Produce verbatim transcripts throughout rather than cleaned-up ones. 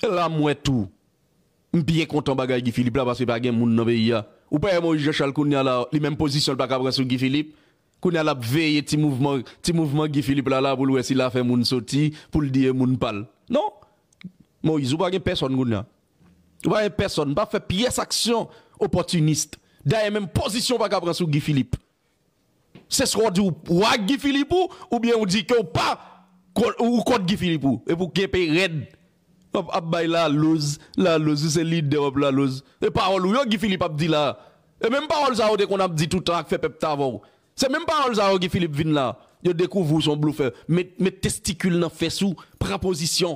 E la m wè tou. M byen kontan bagay Guy Philippe la, paske pa gen moun nan peyi a. Ou pa wè Moïse Jean Charles kounye a la, li menm pozisyon l pa ka pran sou Guy Philippe. Kounye a l ap veye ti mouvman, ti mouvman Guy Philippe la, la pou l wè si l a fè moun soti, pou l di e moun pa l. Non. Moïse, ou pa gen pèsonn kounye a. Ou pa gen pèsonn. Pa fè pyès aksyon opòtinis. Dayè, menm pozisyon w pa ka pran sou Guy Philippe. Se swa w di w, w ak Guy Philippe ou, oubyen w di ke w pa, ou kont Guy Philippe ou. Epi w kenbe rèd. W ap, ap bay laloz, laloz, ou se lidè, w ap laloz. E pawòl ou yo Guy Philippe ap di la. E menm pawòl sa yo te konn ap di toutan ak fè pèp t avè w. Se menm pawòl sa yo Guy Philippe vin la. Yo dekouvri w se yon blofè. Met, met testikil nan fès ou, pran pozisyon.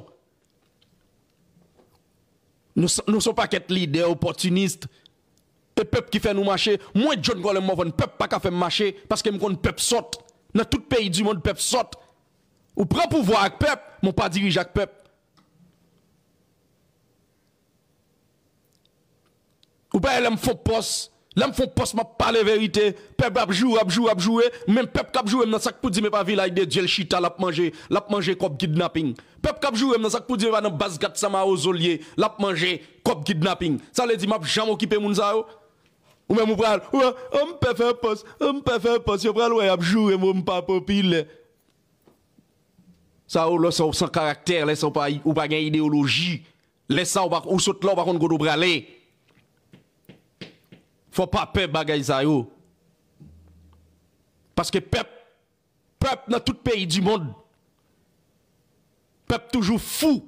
Nou, s- nou se yon pakèt lidè opòtinis. E pèp ki fè nou mache. Mwen, John Colem Morvan, pèp pa ka fè m mache, paske m konn pèp sòt. Nan tout peyi di mond, pèp sòt. Ou pran pouvwa ak pèp, men w pa dirije ak pèp. Ou pa wè lè m fè yon pòs, lè m fè yon pòs, m ap pale verite. Pèp ap joure, ap joure, ap joure. Men pèp k ap joure m nan, sa k pou di m e pa Vilaj de Dye l chita, l ap manje, l ap manje kòb kidnaping. Pèp k ap joure m nan, sa k pou di m e pa nan baz Gat Sa Mawozo l ye, l ap manje kòb kidnaping. Sa vle di m ap janm okipe moun sa yo? Ou menm ou pral, ou, oh, m pè fè pòs, oh, m pè fè pòs, yo pral wè y ap joure m, oh, m pa popilè. Sa yo, lè sa w san karaktè, lè sa w pa, ou pa gen ideyoloji, lè sa w pa, ou sot la, ou pa konn kote w prale. Fò w pa pè bagay sa yo. Paske pèp, pèp nan tout peyi di mond, pèp toujou fou.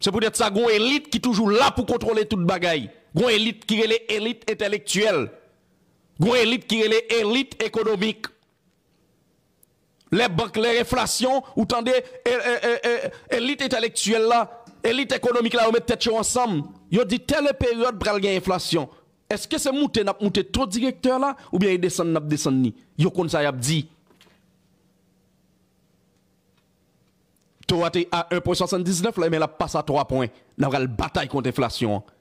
Se poutèt sa, gon elit ki toujou la pou kontwole tout bagay. Gon elit ki rele elit entèlektyèl. Gon elit ki rele elit ekonomik. Lè bank, lè enflasyon, ou tande, e, e, e, e, elit entèlektyèl la, elit ekonomik la, yo met tèt yo ansanm. Yo di tèl peryòd pral gen enflasyon. Èske se moute n ap moute to direktè la, oubyen e desann n ap desann li? Yo konn sa y ap di. To a te a en pwen swasanndiznèf la, men l ap pase a twa pwen. N a pral batay kont enflasyon an.